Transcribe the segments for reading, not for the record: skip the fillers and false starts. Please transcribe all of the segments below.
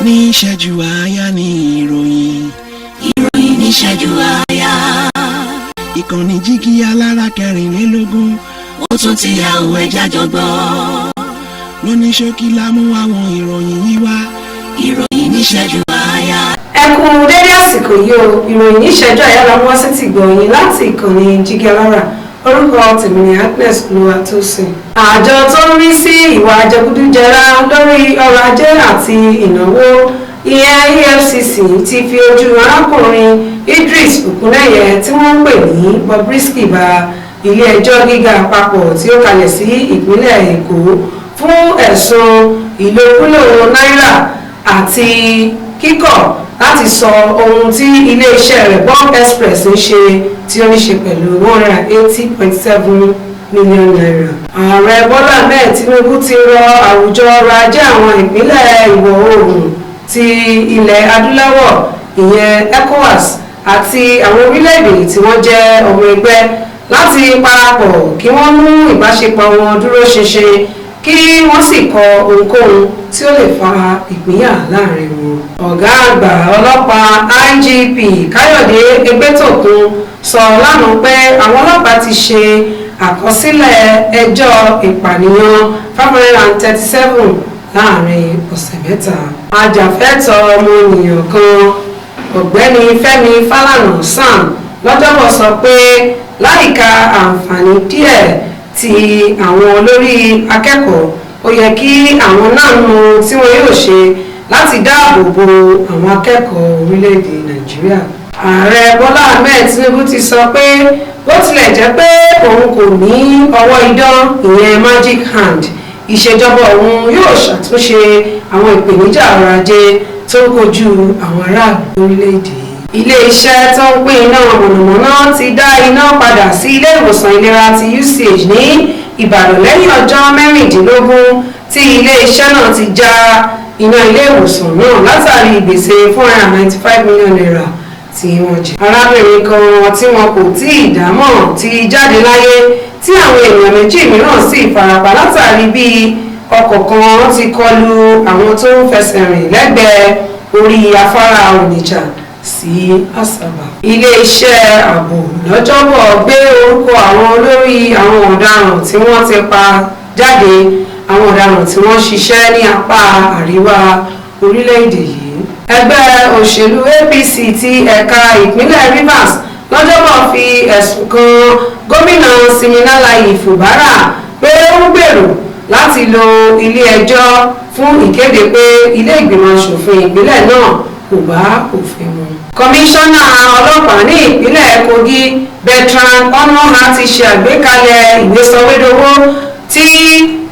Ní ìṣẹ́jú àáyá ní ìròyìn. Ìròyìn níṣẹ́jú àáyá. Ìkànnì Jígí Alára 24. Ó tún ti yà òun, ẹja jọgbọ́. Lóní ṣókí la mú àwọn ìròyìn yìí wá. Ìròyìn níṣẹ́jú àáyá. Ẹ kú dédé àsìkò yìí o. Ìròyìn ní ìṣẹ́jú àyá la mú wá sí ti gbọ̀nyìn láti ìkànnì Jígí Alára. Orúkọ tèmi ni Agnes Olúwatósìn. Àjọ tó ń rí sí ìwà jẹgúdújẹrá lórí ọrọ̀ ajé àti ìnáwó, ìyẹn EFCC, ti fi ojú arákùnrin Idris Okuneye tí wọ́n ń pè ní Bobrisky ba ilé-ẹjọ́ gíga àpapọ̀ tí ó kalẹ̀ sí ìpínlẹ̀ Èkó fún ẹ̀sùn ìlòkulò náírà àti kíkọ̀ láti sọ ohun tí iléeṣẹ́ rẹ̀ Bob Express ń ṣe tí ó ní ṣe pẹ̀lú ₦180.7 million. Ààrẹ Bọ́lá Ahmed Tinubu ti rọ àwùjọ ọrọ̀ ajé àwọn ìpínlẹ̀ ìwọ̀ oòrùn ti ilẹ̀ Adúláwọ̀, ìyẹn ECOWAS, àti àwọn orílẹ̀-èdè tí wọ́n jẹ́ ọmọ ẹgbẹ́ láti parapọ̀ kí wọ́n mú ìbáṣepọ̀ wọn dúró ṣinṣin, kí wọ́n sì kọ ohunkóhun tí ó lè fa ìpínyà láàrin wọn. Ọ̀gá àgbà ọlọ́pàá, IGP Káyọ̀dé Ẹgbẹ́tókun, sọ lánàá pé àwọn ọlọ́pàá ti ṣe àkọsílẹ̀ ẹjọ́ ìpànìyàn 537 láàrin ọ̀sẹ̀ 3. Ajàfẹ́tọ̀ọ́ ọmọnìyàn kan, Ọ̀gbẹ́ni Fẹ́mi Fálànà SAN, lọ́jọ́bọ̀ sọ pé láìka àǹfààní díẹ̀ tí àwọn olórí akẹ́kọ̀ọ́, ó yẹ kí àwọn náà mọ ohun tí wọn yóò ṣe láti dáàbò bo àwọn akẹ́kọ̀ọ́ orílẹ̀-èdè Nàìjíríà. Ààrẹ Bọ́lá Ahmed Tinubu ti sọ pé bó tilẹ̀ jẹ́ pé òun kò ní ọwọ́ idán, ìyẹn magic hand, ìṣèjọba òun yóò ṣàtúnṣe àwọn ìpèníjà ọrọ̀ ajé tó ń kojú àwọn aráàlú lórílẹ̀-èdè yìí. Ilé-iṣẹ́ tó ń pín iná mọ̀nàmọ́ná ti dá iná padà sí ilé ìwòsàn ìlera ti UCH ní Ìbàdàn lẹ́yìn ọjọ́ 16 tí ilé-iṣẹ́ náà ti já iná ilé ìwòsàn náà látàrí gbèsè ₦495 million tí wọ́n jẹ. Arábìnrin kan tí wọn kò tí ì dámọ̀ ti jáde láyé, tí àwọn èèyàn méjì mìíràn sì farapa látàrí bí ọkọ̀ kan ti kọlu àwọn tó ń fẹsẹ̀ rìn lẹ́gbẹ̀ẹ́ orí afárá Onitsha sí Asaba. Iléeṣẹ́ ààbò lọ́jọ́bọ̀ gbé orúkọ àwọn olórí àwọn ọ̀daràn tí wọ́n ti pa jáde, àwọn ọ̀daràn tí wọ́n ṣiṣẹ́ ní apá àríwá orílẹ̀-èdè yìí. Ẹgbẹ́ òṣèlú APC ti ẹ̀ka ìpínlẹ̀ Rivers lọ́jọ́bọ̀ fi ẹ̀sùn kan Gómìnà Siminalayi Fubara pé ó ń gbèrò láti lo ilé ẹjọ́ fún ìkéde pé ilé ìgbìmọ̀ asòfin ìpínlẹ̀ náà kò bá òfin mu. Kọmíṣánná ọlọ́pàá ní ìpínlẹ̀ Kogi, Bertrand Onuoha, ti ṣe àgbékalẹ̀ ìwé sọ̀wédowó tí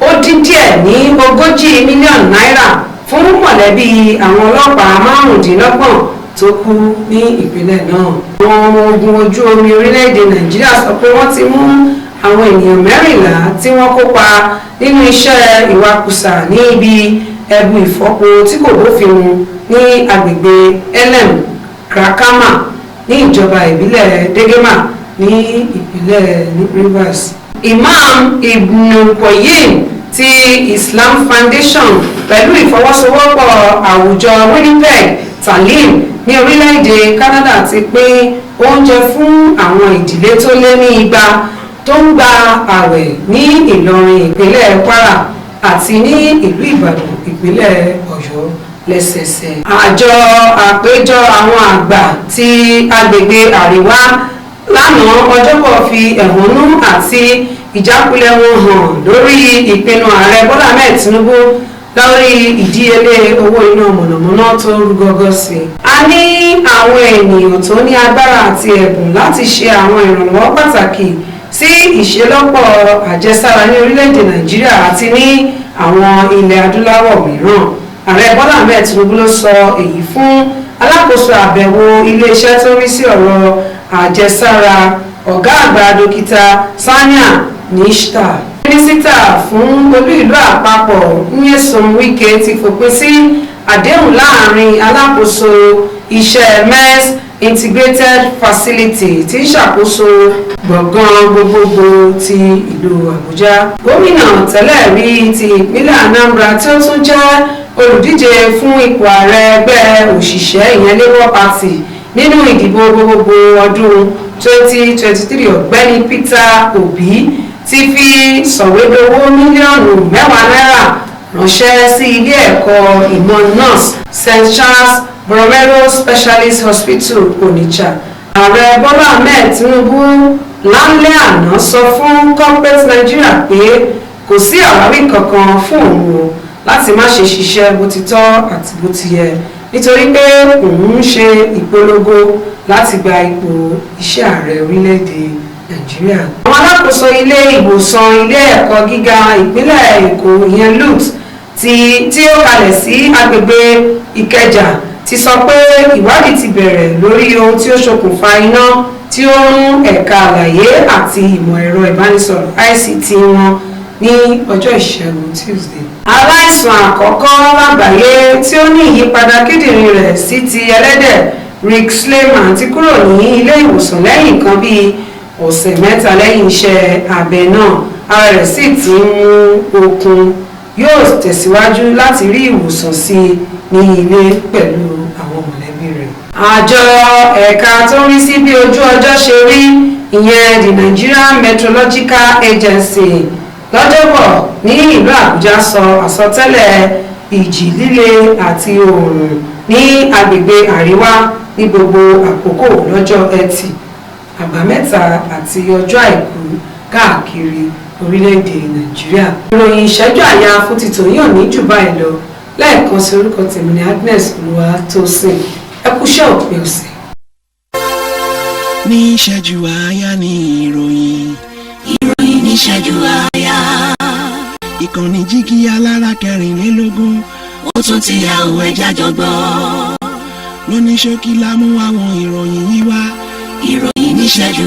ó dín díẹ̀ ní 40 mílíọ̀nù náírà fún mọ̀lẹ́bí àwọn ọlọ́pàá 25 tó kú ní ìpínlẹ̀ náà. Àwọn ọmọ ogun ojú omi orílẹ̀-èdè Nàìjíríà sọ pé wọ́n ti mú àwọn ènìyàn 14 tí wọ́n kópa nínú iṣẹ́ ìwakùsà ní ibi ẹbu ìfọpo tí kò bófin mu ní agbègbè Elem Krakama ní ìjọba ìbílẹ̀ Degema ní ìpínlẹ̀ Rivers. Imam Ibn Qayyim ti Islam Foundation pẹ̀lú ìfọwọ́sowọ́pọ̀ àwùjọ Winnipeg Talim ní orílẹ̀-èdè Canada ti pín oúnjẹ fún àwọn ìdílé tó lé ní 200 tó ń gba ààwẹ̀ ní Ìlọrin, ìpínlẹ̀ Kwara, àti ní ìlú Ìbàdàn, ìpínlẹ̀ Ọ̀yọ́ lẹ́sẹẹsẹ. Àjọ àpéjọ àwọn àgbà ti agbègbè àríwá lánàá ọjọ́bọ̀ fi ẹ̀hónú àti ìjákulẹ̀ wọn hàn lórí ìpinnu Ààrẹ Bọ́lá Ahmed Tinubu lórí ìdíyelé owó iná mọ̀nàmọ́ná tó rú gọ́gọ́ sí i. A ní àwọn ènìyàn tó ní agbára àti ẹ̀bùn láti ṣe àwọn ìrànlọ́wọ́ pàtàkì sí ìṣelọ́pọ̀ àjẹsára ní orílẹ̀-èdè Nàìjíríà àti ní àwọn ilẹ̀ Adúláwọ̀ mìíràn. Ààrẹ Bọ́lá Ahmed Tinubu ló sọ èyí fún alákòóso àbẹ̀wò iléeṣẹ́ tó ń rí sí ọ̀rọ̀ àjẹsára, Ọ̀gá àgbà Dókítà Sania Nishtar. Mínísítà fún olú ìlú àpapọ̀ Nyesom Wike ti fòpin sí àdéhùn láàrin alákòóso iṣẹ́ MES Integrated Facility tí ń ṣàkóso gbọ̀ngàn gbogbogbò ti ìlú Àbújá. Gómìnà tẹ́lẹ̀ rí ti ìpínlẹ̀ Anambra tí ó tún jẹ́ Olùdíje fún ipò ààrẹ ẹgbẹ́ òṣìṣẹ́, ìyẹn Labour Party, nínú ìdìbò gbogbogbò ọdún 2023, Ọ̀gbẹ́ni Peter Obi, ti fi sọ̀wédowó mílíọ̀nù 10 náírà ránṣẹ́ sí ilé ẹ̀kọ́ ìmọ̀ nurse, St Charles Borromeo Specialist Hospital, Onitsha. Ààrẹ Bọ́lá Ahmed Tinubu lálẹ́ àná sọ fún corporate Nigeria pé kò sí àwáwí kankan fún òun o láti má ṣe ṣiṣẹ́ bó ti tọ́ àti bó ti yẹ nítorí pé òun ń ṣe ìpolongo láti gba ipò iṣẹ́ ààrẹ orílẹ̀-èdè Nàìjíríà. Àwọn alákòóso ilé ìwòsàn ilé ẹ̀kọ́ gíga ìpínlẹ̀ Èkó, ìyẹn LUTH, tí ó kalẹ̀ sí agbègbè Ìkẹjà, ti sọ pé ìwádìí ti bẹ̀rẹ̀ lórí ohun tí ó ṣokùnfà iná tí ó ń ẹ̀ka àlàyé àti ìmọ̀ ẹ̀rọ ìbánisọ̀rọ̀ ICT wọn ní ọjọ́ Ìṣẹ́gun Tuesday. Aláìsàn àkọ́kọ́ lágbàáyé tí ó ní ìyípadà kíndìnrín rẹ̀ sí ti ẹlẹ́dẹ̀, Rick Slayman, ti kúrò ní ilé ìwòsàn lẹ́yìn nǹkan bíi ọ̀sẹ̀ 3 lẹ́yìn iṣẹ́ abẹ náà. Ara rẹ̀ sì ti ń mú okun. Yóò tẹ̀síwájú láti rí ìwòsàn sí i ní ilé pẹ̀lú àwọn mọ̀lẹ́bí rẹ̀. Àjọ ẹ̀ka tó ń rí sí bí ojú ọjọ́ ṣe rí, ìyẹn the Nigerian Meteorological Agency, lọ́jọ́bọ̀ ní ìlú Àbújá sọ àsọtẹ́lẹ̀ ìjì líle àti oòrùn ní agbègbè àríwá ní gbogbo àkókò lọ́jọ́ Ẹtì, Àbámẹ́ta àti ọjọ́ Àìkú káàkiri orílẹ̀-èdè Nàìjíríà. Ìròyìn ìṣẹ́jú àyà fún ti tòun yóò ní jù báyìí lọ. Lẹ́ẹ̀kan sí, orúkọ tèmi ní Agnes Olúwatósìn. Ẹ kúṣẹ́ òpin ọ̀sẹ̀. Ní ìṣẹ́jú àáyá ní ìròyìn. Ìròyìn níṣẹ́jú àáyá. Ìkànnì jígí alára 24. Ó tún ti yà òun, ẹja jọgbọ́. Lóní ṣókí la mú àwọn ìròyìn yìí wá. Ìròyìn níṣẹ́jú